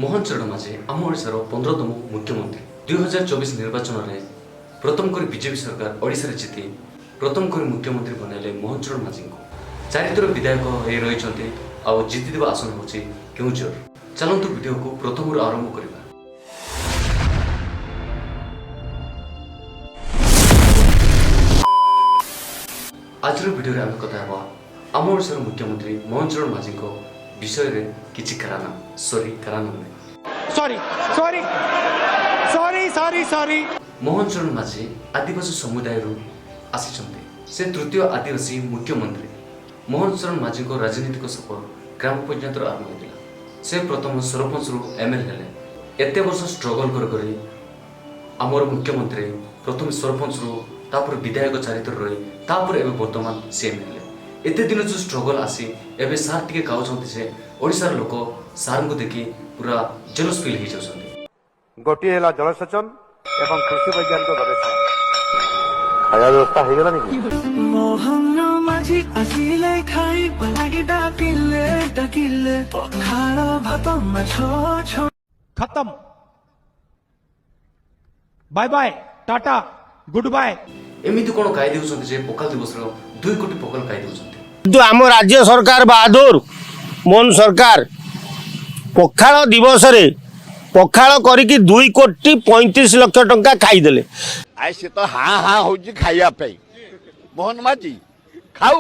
ମୋହନ ଚରଣ ମାଝୀ ଆମ ଓଡ଼ିଶାର 15ତମ ମୁଖ୍ୟମନ୍ତ୍ରୀ। 2024 ନିର୍ବାଚନରେ ପ୍ରଥମ କରି ବିଜେପି ସରକାର ଓଡ଼ିଶାରେ ଜିତି ପ୍ରଥମ କରି ମୁଖ୍ୟମନ୍ତ୍ରୀ ବନାଇଲେ ମୋହନ ଚରଣ ମାଝୀଙ୍କୁ। ଚାରିଥର ବିଧାୟକ ହେଇ ରହିଛନ୍ତି ଆଉ ଜିତିଥିବା ଆସନ ହେଉଛି କେଉଁଝର। ଚାଲନ୍ତୁ, ଭିଡ଼ିଓକୁ ପ୍ରଥମରୁ ଆରମ୍ଭ କରିବା। ଆଜିର ଭିଡ଼ିଓରେ ଆମେ କଥା ହେବା ଆମ ଓଡ଼ିଶାର ମୁଖ୍ୟମନ୍ତ୍ରୀ ମୋହନ ଚରଣ ମାଝୀଙ୍କ ବିଷୟରେ କିଛି କାରାନାମା, ସରି, କାରାନାମା ନୁହେଁ। Sorry, sorry, sorry, sorry, sorry. Mohan Charan Majhi ଆଦିବାସୀ ସମୁଦାୟରୁ ଆସିଛନ୍ତି। ସେ ତୃତୀୟ ଆଦିବାସୀ ମୁଖ୍ୟମନ୍ତ୍ରୀ। ମୋହନ ଚରଣ ମାଝୀଙ୍କ ରାଜନୈତିକ ସଫର ଗ୍ରାମ ପଞ୍ଚାୟତରୁ ଆରମ୍ଭ ହୋଇଥିଲା। ସେ ପ୍ରଥମ ସରପଞ୍ଚରୁ ଏମ୍ଏଲ୍ଏ ହେଲେ। ଏତେ ବର୍ଷ ଷ୍ଟ୍ରଗଲ୍ କରି କରି ଆମର ମୁଖ୍ୟମନ୍ତ୍ରୀ ପ୍ରଥମେ ସରପଞ୍ଚରୁ, ତାପରେ ବିଧାୟକ ଚାରିଥର ରହି, ତାପରେ ଏବେ ବର୍ତ୍ତମାନ ସିଏମ୍ ହେଲେ। ଏତେ ଦିନ ଯେଉଁ ଷ୍ଟ୍ରଗଲ୍ ଆସି ଏବେ ସାର୍ ଟିକେ ଗାଉଛନ୍ତି ଯେ ଓଡ଼ିଶାର ଲୋକ ସାର୍ଙ୍କୁ ଦେଖି ପୁରା ଜେଲସ୍ ଫିଲ୍ ହେଇଯାଉଛନ୍ତି। ଗୋଟିଏ ହେଲା ଜଳସେଚନ ଏବଂ କୃଷି ବୈଜ୍ଞାନିକ ଗବେଷଣା। ଖାଇବା ବ୍ୟବସ୍ଥା ହେଇଗଲାନି କି? ମୋହନ ମାଝୀ ଆସିଲେ, ଖାଇବା ଲାଗି ଡାକିଲେ ଡାକିଲେ, ପଖାଳ ଭାତ ମାଛ। ଖତମ, bye bye, tata, good bye. ଏମିତି କ'ଣ ଗାଇ ଦେଉଛନ୍ତି ଯେ ପଖାଳ ଦିବସର 2 କୋଟି ପଖାଳ ଖାଇ ଦେଉଛନ୍ତି? କିନ୍ତୁ ଆମ ରାଜ୍ୟ ସରକାର ବାହାଦୁର ମୋହନ ସରକାର ପଖାଳ ଦିବସରେ ପଖାଳ କରିକି 2 କୋଟି 35 ଲକ୍ଷ ଟଙ୍କା ଖାଇଦେଲେ। I, ସେ ତ ହାଁ ହାଁ ହଉଛି ଖାଇବା ପାଇଁ। ମୋହନ ମାଝୀ ଖାଉ।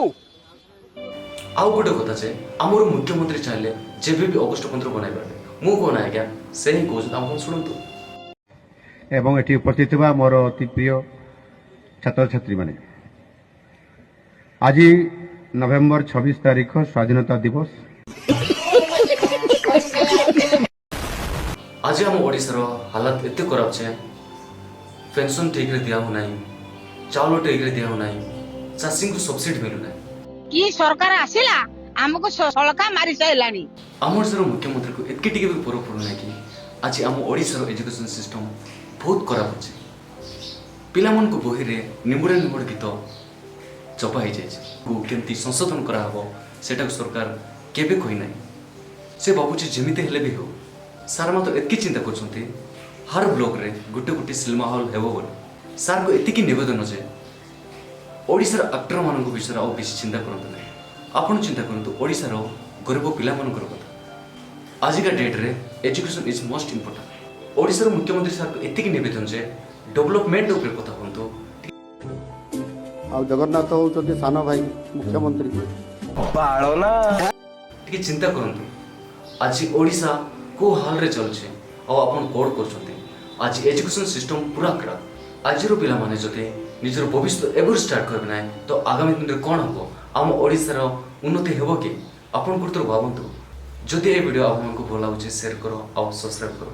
ଆଉ ଗୋଟେ କଥା ଯେ ଆମର ମୁଖ୍ୟମନ୍ତ୍ରୀ ଚାହିଁଲେ ଯେବେ ବି ଅଗଷ୍ଟ 15 ବନାଇ ପାରିବେ। ମୁଁ କହୁନି ଆଜ୍ଞା, ସେ ହିଁ କହୁଛନ୍ତି। ଆପଣ ଶୁଣନ୍ତୁ। ଏବଂ ଏଠି ଉପସ୍ଥିତ ଥିବା ମୋର ଅତି ପ୍ରିୟ ଛାତ୍ରଛାତ୍ରୀମାନେ, ଆଜି ନଭେମ୍ବର 26 ତାରିଖ ସ୍ୱାଧୀନତା ଦିବସ। ଆଜି ଆମ ଓଡ଼ିଶାର ହାଲତ ଏତେ ଖରାପ ଯେ ପେନସନ୍ ଠିକରେ ଦିଆ ହେଉନାହିଁ, ଚାଉଳ ଠିକରେ ଦିଆ ହେଉନାହିଁ, ଚାଷୀଙ୍କୁ ସବସିଡି ମିଳୁନାହିଁ। କି ସରକାର ଆସିଲା, ଆମକୁ ସଳଖା ମାରି ସାରିଲାଣି। ଆମ ଓଡ଼ିଶାର ମୁଖ୍ୟମନ୍ତ୍ରୀକୁ ଏତିକି ଟିକେ ବି ଫରକ ପଡ଼ୁନାହିଁ କି ଆଜି ଆମ ଓଡ଼ିଶାର ଏଜୁକେସନ୍ ସିଷ୍ଟମ୍ ବହୁତ ଖରାପ ଅଛି। ପିଲାମାନଙ୍କୁ ବହିରେ ନିମ୍ବୁଡ଼ା ନିମ୍ବୁଡ଼ା ଗୀତ ଛପା ହେଇଯାଇଛି। କେମିତି ସଂଶୋଧନ କରାହେବ, ସେଟାକୁ ସରକାର କେବେ କହିନାହିଁ। ସେ ଭାବୁଛି ଯେମିତି ହେଲେ ବି ହେଉ। ସାର୍ ମାତ୍ର ଏତିକି ଚିନ୍ତା କରୁଛନ୍ତି, ହର ବ୍ଲକରେ ଗୋଟେ ଗୋଟେ ସିନେମା ହଲ୍ ହେବ ବୋଲି। ସାର୍ଙ୍କୁ ଏତିକି ନିବେଦନ ଯେ ଓଡ଼ିଶାର ଆକ୍ଟରମାନଙ୍କ ବିଷୟରେ ଆଉ ବେଶୀ ଚିନ୍ତା କରନ୍ତୁ ନାହିଁ। ଆପଣ ଚିନ୍ତା କରନ୍ତୁ ଓଡ଼ିଶାର ଗରିବ ପିଲାମାନଙ୍କର କଥା। ଆଜିକା ଡେଟ୍ରେ ଏଜୁକେସନ୍ is most important. ଓଡ଼ିଶାର ମୁଖ୍ୟମନ୍ତ୍ରୀ ସାର୍ଙ୍କୁ ଏତିକି ନିବେଦନ ଯେ ଡେଭଲପମେଣ୍ଟ ଉପରେ କଥା ହୁଅନ୍ତୁ। ଆଉ ଜଗନ୍ନାଥ ହେଉଛନ୍ତି ସାନ ଭାଇ ମୁଖ୍ୟମନ୍ତ୍ରୀ। ଟିକେ ଚିନ୍ତା କରନ୍ତୁ, ଆଜି ଓଡ଼ିଶା କେଉଁ ହାଲରେ ଚାଲୁଛି ଆଉ ଆପଣ କ'ଣ କରୁଛନ୍ତି? ଆଜି ଏଜୁକେସନ୍ ସିଷ୍ଟମ୍ ପୁରା ଖରାପ। ଆଜିର ପିଲାମାନେ ଯଦି ନିଜର ଭବିଷ୍ୟତ ଏବେରୁ ଷ୍ଟାର୍ଟ କରିବେ ନାହିଁ, ତ ଆଗାମୀ ଦିନରେ କ'ଣ ହେବ? ଆମ ଓଡ଼ିଶାର ଉନ୍ନତି ହେବ କି? ଆପଣ ଗୋଟେ ଥର ଭାବନ୍ତୁ। ଯଦି ଏ ଭିଡ଼ିଓ ଆପଣଙ୍କୁ ଭଲ ଲାଗୁଛି, ସେୟାର କର ଆଉ ସବସ୍କ୍ରାଇବ୍ କର।